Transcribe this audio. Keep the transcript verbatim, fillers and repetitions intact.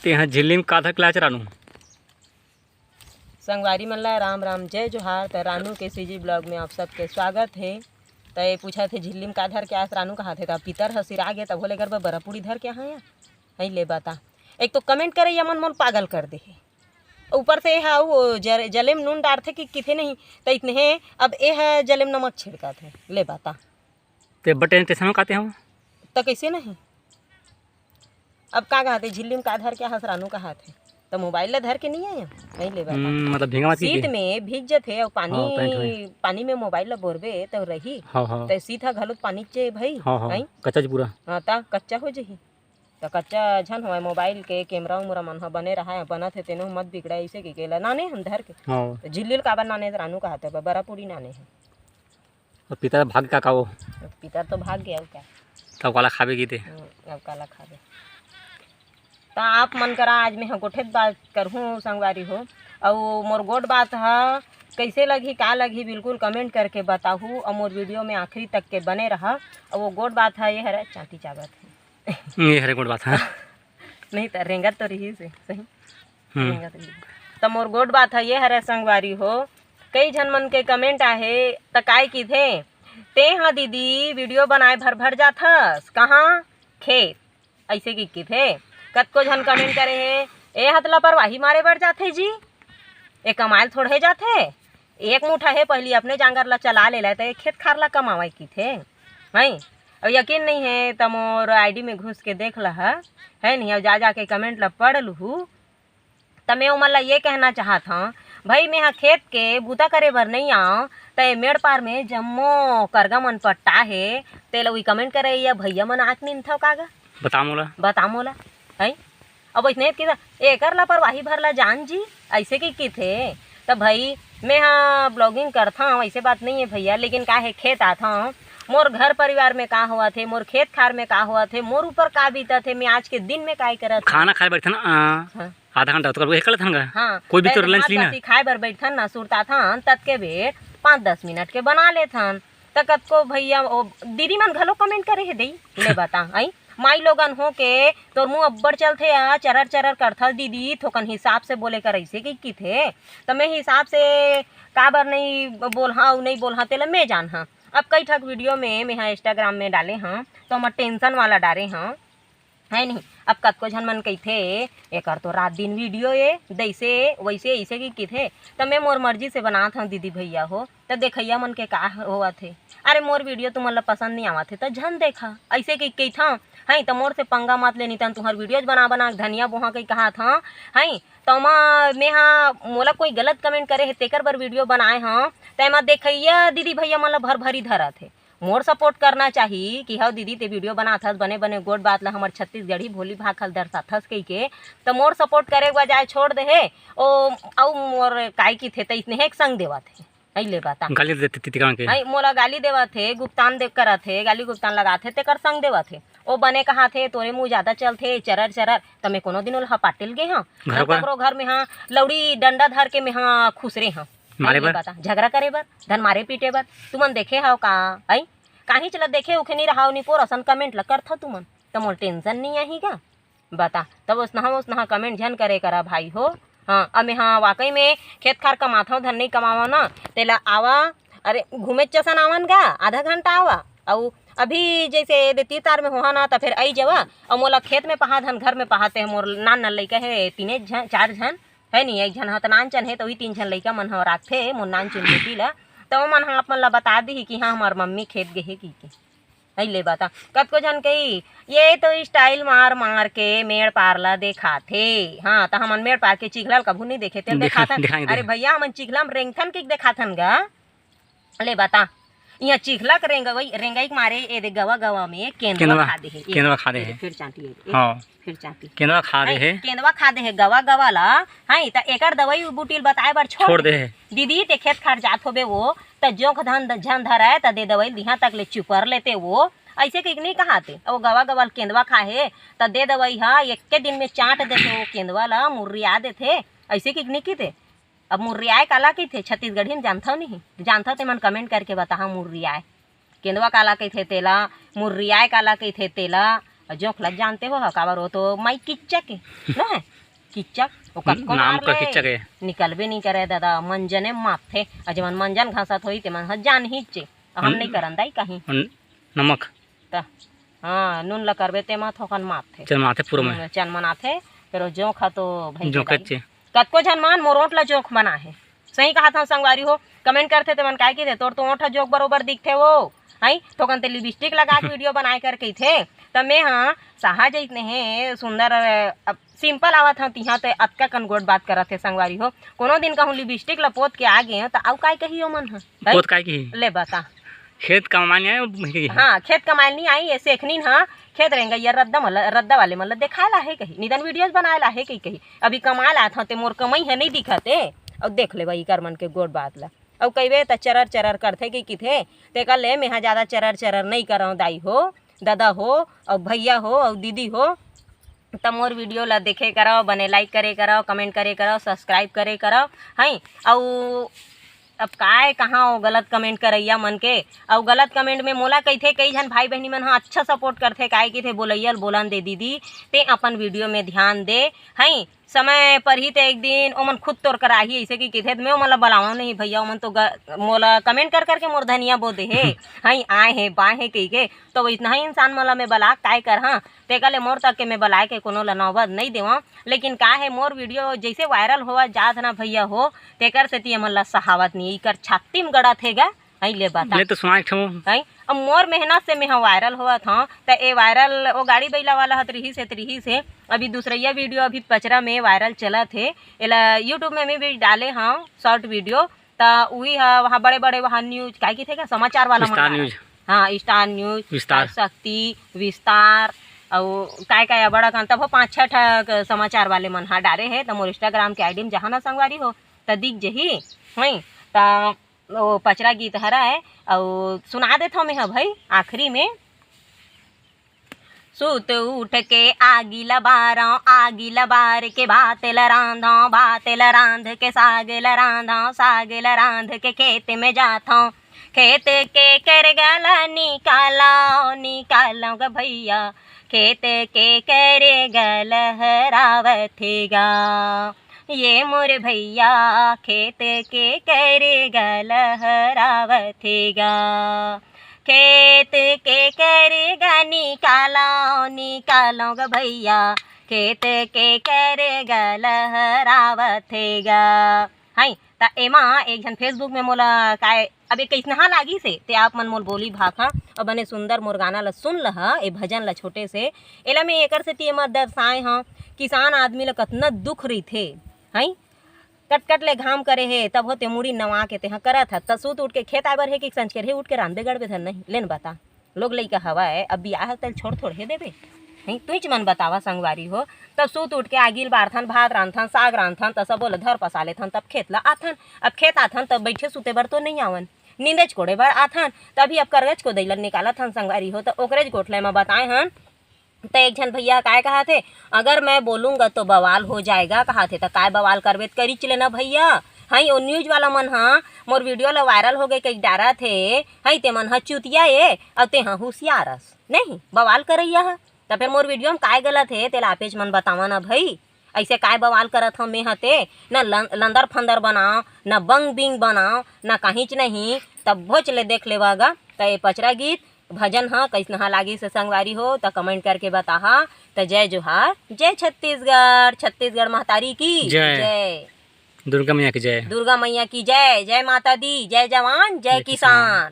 तेहा झिल्ली म का धर के लाच रानू? संगवारी मन ला राम राम, जय जोहार। त रानू के सीजी ब्लॉग में आप सबके स्वागत हे। त ये पूछत हे, झिल्ली म का धर के आस रानू कहाथे? त पितर ह सिरा गे, तभो ले गरबा बरा पूड़ी धर के आहा या। हई ले बता, एक तो कमेंट करइया मन मोला पागल कर दे हे, ऊपर से हा वो जर-, जले म नून डारथे कि किथे नहीं, त इतने हे, अब ए ह जले म नमक छिड़कत हे। ले बता। ते बटे तेसनो काते हो? त कइसे नहीं? अब का कहाथे, झिल्ली म का धर के आस रानू कहाथे? त मोबाइल ला धर के नहीं आया, नहीं ले बता। हम्म, मतलब भींगा मत कीजिए। शीत में भीग जथे अउ पानी, हाँ, पैंट में। पानी में मोबाइल ला बोरबे त रही। हाँ, हाँ। त शीत ह घलो पानी चे भाई। हाँ, हाँ, हैं? कच्चा जी पूरा। हाँ, त कच्चा हो जही। त कच्चा झन होवय, मोबाइल के कैमरा उमरा मन ह बने रहाय, बनत हे तेनो मत बिगड़ाय, अइसे कहिके ला नाने हन धर के। हाँ। त झिल्ली ल काबर नाने रानू कहाथे, बरा पूड़ी नाने हे। अउ पितर भाग का, का वो? पितर तो भाग गे, अउ का? तब काला खाबे कीथे? हम्म, अब काला खाबे। त आप मन करा आज मैं ह गोठेत बात करहूँ संगवारी हो, अउ मोर गोठ बात ह कइसे लगही, का लगही, बिल्कुल कमेंट करके बताहू, अउ मोर वीडियो में आखिरी तक के बने रहा। अउ वो गोठ बात ह ये हरे, चांटी चाबत हे। ये हरे गोठ बात ह। नहीं त रेंगत तो रहिस हे, सही। हम्म। त मोर गोठ बात ह ये हरे संगवारी हो, कई झन मन के कमेंट आहे, त काय किथे, "ते ह दीदी वीडियो बनाए भर भर जाथस, कहाँ? खेत।" अइसे कि किथे। कतको झन कमेंट करे हे, "ए ह त लापरवाही मारे बर जाथे जी, ए कमाए ल थोड़े जाथे, एक मुठा हे, पहिली अपने जांगर ल चला लेला, त ए खेत खार ल कमावय," किथे। हई, अउ यकीन नहीं हे त मोर आईडी में घुस के देख लहा, है नहीं, अउ जा जाके कमेंट ल पढ़ लुहू। त मैं ओमन ला ये कहना चाहत हंव, भई मैं ह खेत के बूता करे बर नइ आंव, त ए मेड़ पार में जम्मो करगा मन पट्टा हे, तेला उही कमेंट करइया भइया मन आंख निंदथव का गा? बता मोला। बता मोला, हैं? अब अइसने के एकर लापरवाही भर ला जान जी, अइसे के किथे। त भई मैं ह ब्लॉगिंग करथंव, अइसे बात नइ हे भइया, लेकिन का हे खेत आथंव, मोर घर परिवार में का होवत हे, मोर खेत खार में का होवत हे, मोर ऊपर का बीतत हे, मैं आज के दिन में काय करत हंव। खाना खाए बैठथन, आ, हाँ। आधा घंटा तो कर, एक कर लेथन गा। हाँ, कोई भी तो पहले लंच ली ना। हाथ-वाथ खाए बर बैठथन ना, सुरताथन, ततके बेर पाँच दस मिनट के बना लेथन। त कतको भइया, ओ, दीदी मन घलो कमेंट करे हे दई, ले बता, आई? माई लोगन हो के तोर मुंह अब्बड़ चलथे आ, चरर चरर करथस दीदी, थोकन हिसाब से बोले कर, अइसे कि किथे। त मैं हिसाब से काबर नइ बोलहां अउ नइ बोलहां, तेला मैं जानहां। अब कई ठक वीडियो में मैं ह Instagram में डाले हंव, त ओमा टेंशन वाला डारे हंव। है नहीं? अब कतको झन मन कहिथे, "एकर तो रात दिन वीडियो ए, दइसे, वइसे, अइसे कि किथे।" त मैं मोर मर्जी से बनात हंव दीदी भइया हो, त देखइया मन के का होवत हे? अरे मोर वीडियो तुमन ल पसंद नइ आवत हे त झन देखा, अइसे कि कहिथंव, हैं? त मोर से पंगा मत ले, नितन तुंहर वीडियोज बना बना के धनिया बोहा कहि कहात हंव, हैं? त ओमा मैं ह, मोला कोई गलत कमेंट करे हे तेकर बर वीडियो बनाए हंव, त एमा देखइया दीदी भइया मन ल भर भरी धरत हे। मोर सपोर्ट करना चाही कि हव दीदी, ते वीडियो बनाथस, बने बने गोठ बात ल हमर छत्तीसगढ़ी भोली भाखा ल दर्शाथस कहिके, त मोर सपोर्ट करे के बजाय छोड़ दे हे। ओ, अउ मोर काय किथे, त इसने हे एक संग देवत हे। अइ ले बता। गाली देथे तितिकान के। अइ मोला गाली देवत हे, गुप्तान दे करत हे, गाली गुप्तान लगात हे, तेकर संग देवत हे। ओ बने कहाथे, "तोरे मुंह जादा चलथे, चरर चरर।" त मैं कोनो दिन ओला हपाटे ल गे हंव? घर पर? ककरो घर में ह, लौड़ी डंडा धर के मैं ह खुसरे हंव। मारे अइ ले बर? बता, झगरा करे बर, धन मारे पीटे बर। तुमन देखे हव का? अइ? काहींच ल देखे उखे नइ रहाव निपोर असन कमेंट ल करथव तुमन, त मोर टेंशन नइ आही गा? बता, तब ओसनहा ओसनहा कमेंट झन करे करा भाई हो। हाँ, अब मैं ह वाकई में खेत खार कमाथंव, धन नइ कमावंव ना, तेला आवा, अरे घूमे चसन आवन गा, आधा घंटा आवा, अउ अभी जइसे दे तीर तार में होहा ना, त फेर अई जवा, अउ मोला खेत में पहा धन घर में पहा, ते मोर नान नान लइका हे, तीने झन, चार झन, है नी, एक झन ह त नानचन हे, त उही तीन झन लइका मन ह राखथे मोर नानचुन बेटी ल, त ओमन ह आप मन ल बता दिही कि हाँ, हमर मम्मी खेत गे हे कहिके। अइ ले बता, कतको झन कही, "ये तो स्टाइल मार मार के मेड़ पार ल देखाथे।" हाँ, त हमन मेड़ पार के चिखला ल कभू नइ देखे, तेल देखा-, देखाथन। दिखाएंगे, अरे दिखाएंगे। भइया, हमन चिखला म रेंगथन के देखाथन गा। ले बता, इहाँ चिखला के रेंगवई, रेंगई के मारे ए दे गवा गवा में केंदवा केंदवा, खा दे हे। ए, केंदवा खा दे ए दे हे। फेर चांटी ए दे, ए, हाँ। फेर चांटी। केंदवा खा दे अई, हे। केंदवा खा दे हे गवा गवा ला, हई, त एकर दवई बूटी ल बताए बर छोड़ छोड़ दे दे। हे। दीदी, ते खेत खार जात होबे वो, त जोंक धन ध-, झन धरय, त दे दवई ल दिहा तक ले चुपर लेते वो, अइसे कहिके नइ कहाते। ओ गवा गवा ल केंदवा खा हे, त दे दवई ह एक्के दिन में चाट देथे वो केंदवा ला, मुर्रिया देथे, अइसे कहिके नइ कहिते। अब मुर्रियाए काला कहिथे? छत्तीसगढ़ी म जानथव नहीं? जानथव तेमन कमेंट करके बताहा मुर्रियाए। केंदवा काला कहिथे तेला, मुर्रियाए काला कहिथे तेला, जोंक ला जानते हो हा, काबर वो तो माई किच्चक हे, न हे? किच्चक, वो कतको नाम मार का ले, किच्चक हे। निकलबे नहीं करे दादा, मंजने माथे। अउ जेमन मंजन घसत होही, तेमन ह जान ही चे। हम हम्म। नहीं करन दाई कहीं। अन-, नमक। त, हाँ, नून ला करबे, तेमा थोकन माथे। चल माथे पूरा में। हम्म, चन मनाथे, फेर वो जोंक हा तो भाई जोंक दाई। चे। कतको झन मन मोर ओंठ ला जोंक बना हे। सही कहा था संगवारी हो, comment करथे ते मन काय कहिथे, "तोर तो ओंठ जोंक बरोबर दिखथे वो, हई, थोकन ते lipstick लगा के video बनाए कर कहिथे।" त मैं हा सहा जइत ने हे सुंदर, अब simple आवत हव, तिहा ते अतका कन गोठ बात करत हे संगवारी हो। कोनो दिन कहूँ lipstick ला पोत के आ गे त अउ काय कही ओमन ह, हई? पोत काय कही? ले बता। खेत कमाए नहीं आए, वो कही। हाँ, खेत कमाए नहीं आई, ये सेखनिन हा, खेत रेंगइया रद्दा मन ला, रद्दा वाले मन ला देखाए ला हे कही, निदन videos बनाए ला हे कही, कही। अभी कमाए ला था, ते मोर कमाई हे नहीं दिखत हे। अउ देख ले भाई, कर मन के गोठ बात ला। अउ कहिबे त चरर चरर करथे कि किथे, तेकर ले मेहा ज्यादा चरर चरर नहीं करव दाई हो, ददा हो, अउ भैया हो, अउ दीदी हो। त मोर video ला देखे करव, बने like करे करव, comment करे करव, subscribe करे करव, हई। अउ अब काय कहाँ वो गलत comment करइया मन के, अउ गलत comment में मोला कहिथे कई झन भाई बहिनी मन ह अच्छा support करथे, काय कहिथे, "बोलइया ल बोलन दे दीदी, ते अपन video में ध्यान दे, हई, समय पर ही ते एक दिन ओमन खुद तोर कर आही," ऐसे कि कहिथे, त मैं ओमन ला बलावंव नहीं भैया, ओमन तो ग-, मोला comment कर करके मोर धनिया बो दे हे, हई, आए हे, बाए हे कहिके, तो वैसना ही इंसान मन ला मैं बला काय करहा, तेकर ले मोर तक के मैं बलाए के कोनो ला नौबत नहीं देवंव। लेकिन का हे, मोर video जैसे viral होवत जात ना भैया हो, तेकर सेती एमन ला सहावत नहीं, इकर छाती में गड़त हे गा, हई ले बता। ले तो सुना एक ठो। हई, अब मोर मेहनत से मेहा viral होवत हव, त ए viral ओ गाड़ी बैला वाला हत रिहिस हे, त रिहिस हे। अभी दूसरइया video अभी पचरा में viral चलत हे, एला YouTube में मैं भी डाले हव short video, त उही ह वहाँ बड़े-बड़े वहाँ news, काय कहिथे का, समाचार वाला मन विस्तार डालत। News। हाँ, Star News, विस्तार। शक्ति, विस्तार, अउ काय-काय बड़ा कन, तभो पाँच छः ठक समाचार वाले मन ह डारे हे, त मोर Instagram के ID में जहाँ ना संगवारी हो, त दिख जही, हई? त वो पचरा गीत हरय, अउ सुना देथव मेहा भाई आखिरी में। सुत उठ के आगी ल बारंव, आगी ल बार के भात ल रांधंव, भात ल रांध के साग ल रांधंव, साग ल रांध के खेत में जाथंव। खेत के करेगा ल निकालंव, निकालंव ग भैया, खेत के करेगा लहरावत हे गा। ये मोर भैया खेत के करेगा लहरावत हे गा। खेत के करेगा निकालंव, निकालंव ग भैया, खेत के करेगा लहरावत हे गा। हई, त एमा एक झन Facebook में मोला काय, अब ये कइसनहा लागिस हे, ते आप मन मोल बोली भाखा, अउ बने सुंदर मोर गाना ल सुन लहा, ए भजन ल छोटे से, एला मैं एकर सेती एमा दर्शाए हंव, किसान आदमी ल कतना दुख रहिथे, हई? कटकट ले घाम करे हे, तभो ते मुड़ी नवा के तेहा करत हस। त सुत उठ के खेत आए बर हे कि संझकेरहे उठ के रांधबे गड़बे धन नहीं? ले न बता। लोग लइका हवय, अब बियाह तल छोड़ थोड़े देबे। हई, तुईच मन बतावा संगवारी हो। त सुत उठ के आगी ल बारथन, भात रांधथन, साग रांधथन, त सबो ल धर पसा लेथन, तब खेत ल आथन। अब खेत आथन, तब बइठे सुते बर तो नइ आवन, नींदेच कोड़े बर आथन। तभी अब करगच कोदई ल निकालत हन संगवारी हो। त ओकरेच गोठ ल मैं बताए हन। त एक झन भैया ह काय कहाथे, "अगर मैं बोलूंगा तो बवाल हो जाएगा," कहाथे। त काय बवाल करबे त करिच लेना भैया। हई, ओ news वाला मन ह मोर video ल viral हो गे कहि डारत हे, हई, ते मन ह चुतिया ए, अउ ते ह हुसियार अस। नहीं, बवाल करइया ह। त फेर मोर video म काय गलत हे, तेला आपेच मन बतावा ना भई। अइसे काय बवाल करत हव में ह ते? न लं-, लंदर फंदर बनाव, न बंग बिंग बनाव, न काहीच नहीं। तभोच ले देख लेवा गा। त ए पचरा गीत भजन ह कइसनहा लागिस हे संगवारी हो, त comment करके बताहा। त जय जोहार, जय छत्तीसगढ़, छत्तीसगढ़ महतारी की जय। जय। दुर्गा मैया की जय। दुर्गा मैया की जय, जय माता दी, जय जवान, जय जय किसान। किसान।